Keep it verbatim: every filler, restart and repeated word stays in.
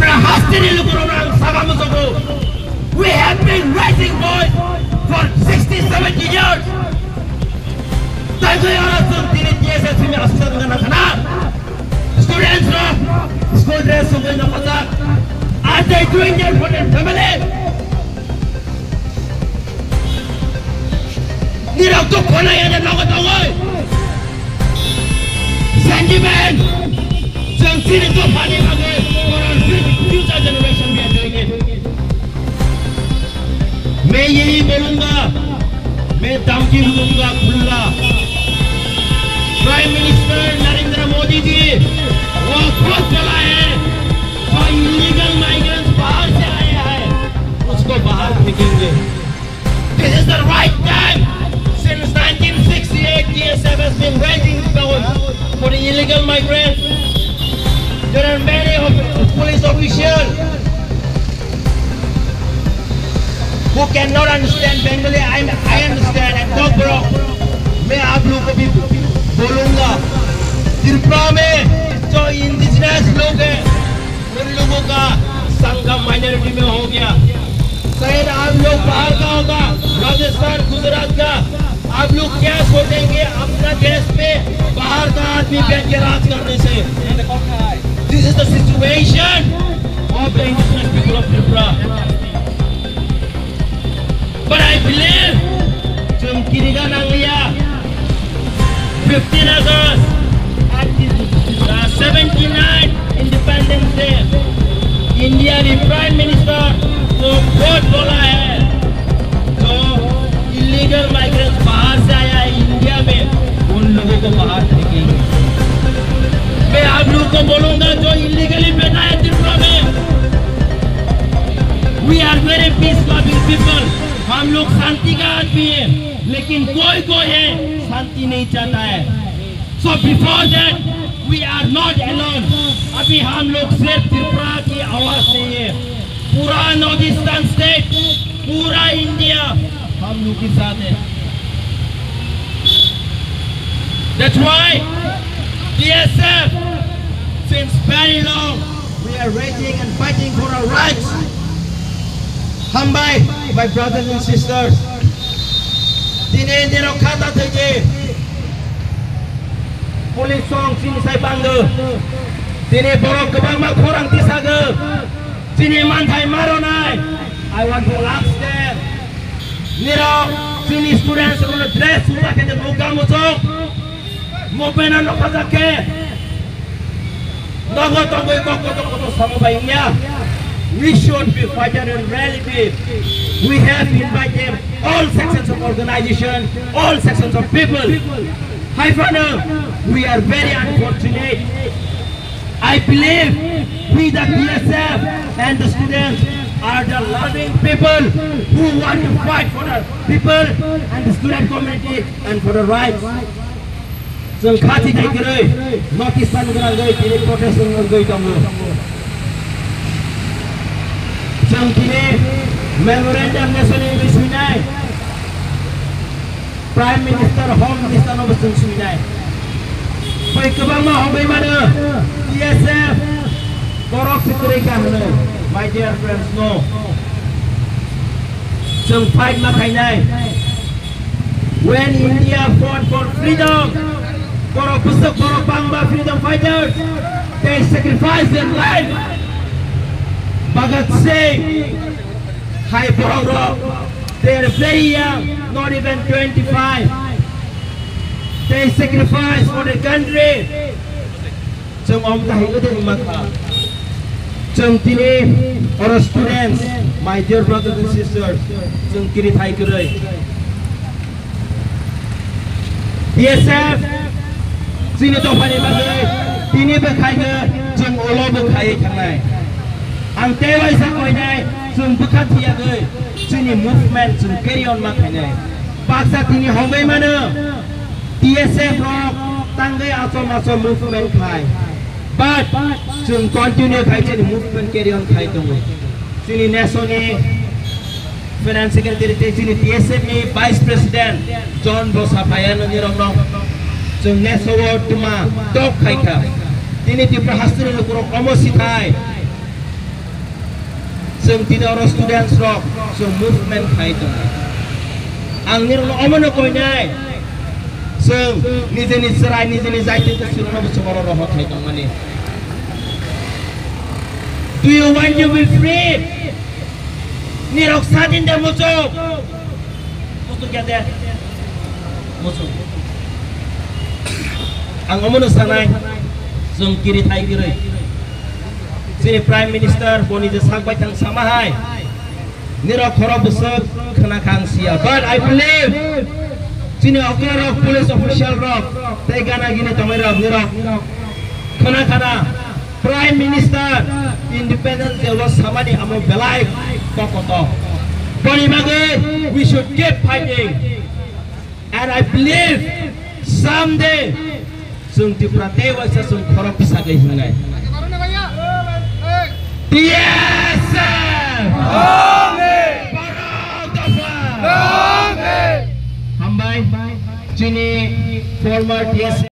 Hasteni lukurok ang saka musugo. We have been raising boys for sixty, seventy years. Taiwi oro chwng tini T S F ni aswk gana khana. Students rok school dress sugwi nokojak. Are they doing that for their family? Nirok to khona ya de nogo tongoi. Sentiment. Chwng chini to phani bagwi for our future generation we are doing it. मैं यही बोलूंगा, मैं धमकी दूंगा खुला। Prime minister Narendra मोदी जी, वो खुद बोला है, जो इलीगल माइग्रेंट्स बाहर से आए हैं, उसको बाहर फेंकेंगे। This is the right time. Since nineteen sixty-eight, T S F has been raising stones for the illegal migrants. There are many of police officials who cannot understand Bengali. I, I understand and Kokborok. मैं आप लोगों को भी बोलूंगा, त्रिपुरा में जो इंडिजिनस लोग हैं, उन लोगों का संख्या माइनॉरिटी में हो गया। शायद आप लोग बाहर का होगा, राजस्थान, गुजरात का, आप लोग क्या सोचेंगे अपना देश में बाहर का आदमी बैठ के राज करने से? This is the situation of the indigenous people of Tripura. But I believe chwng kiriga nangliya. Fifteen August, uh, seventy-nine Independence Day, India the Prime Minister को खुद बोला है, जो इलीगल माइग्रेंट्स बाहर से आया है इंडिया में, उन लोगों को बाहर फेंकेंगे। मैं आप लोगों को बोलूंगा, जो इलीगली बैठा है त्रिपुरा में, we are very peace loving people. हम लोग शांति का आदमी है, लेकिन कोई कोई है शांति नहीं चाहता है। So before that, we are not alone. अभी हम लोग सिर्फ त्रिपुरा की आवाज नहीं है, पूरा नॉर्थ ईस्टर्न स्टेट, पूरा इंडिया हम लोग के साथ है। That's why T S F, since very long, we are raising and fighting for our rights. Hambai, my brothers and sisters. Tini nirok khata thwiji police song chini sai banggo. Tini borok kwbangma khorang tisago. Chini manthai maronai. I want to ask them. Nirok chini students rokno dress sucha khe de buka muchung. Movement no khajak khe. Nogo tongwi kok kotor kotor samo bai wngya. We should be fighter in reality. We have invited all sections of organization, all sections of people. Hai phano, we are very unfortunate. I believe we the T S F and the students are the loving people who want to fight for the people and the student community and for the rights. Chwng kha thithai kwrwi notice pan gwnangwi tini protest wngwi tongo. Chwng tini memorandum national issue nai. Prime Minister, Home Minister no bo chwng swinai. Bai kwbangma hongwi mano, T S F borok se kwrwi ka hwnwi. My dear friends, no. Chwng fight ma khainai. When India fought for freedom, borok bwswk borok bangma freedom fighters, they sacrificed their life. Bhagat Singh, hai borok rok, they are very young, not even twenty-five. They sacrifice for the country. Chwng om kahai ode wngma kha. Chwng tini oro students, my dear brothers and sisters, chwng kiri thai kwrwi. B S F chini dophani bagwi tini bwkhaino chwng ulo bwkhaiwi thangnai. Ang tei waisa koinai chwng bwkha thiyagwi chini movement chwng carry on ma khainai. Baksa tini hongwi mano T S F rok tangwi achom achom movement khai. But chwng continue khai chini movement carry on khai tongo. Chini nesoni Finance Secretary tei chini T S F ni Vice President John Bosa Payano nirokno chwng nesowo tuma tok khai kha. Tini Tripura hasteni lukurok omo sithai Chwng tini oro students rok chwng movement khai tongo. Ang nirokno omono koinai, chwng nijeni chwrai, nijeni jaitwino chwngno bo chwng oro rohor khai tongmani. Do you want to be free? Nirok sadin de muchuk. Muchuk ya de. Muchuk. Ang omono sanai, chwng kiri thai kiri. Chini Prime Minister boni je sak bai thang sama hai. Nirok khorok bwswk khwna kha ang siya. But I believe chini okra rok, police official rok tei gana gini tongwi rok nirok khwna khana Prime Minister independence day o samani amo belai kokoto. Boni bagwi we should keep fighting. And I believe someday chwng Tripura tei waisa chwng khorok bwsagwi hingnai. T S F! Borok dopha! Hambai, chini former T S F.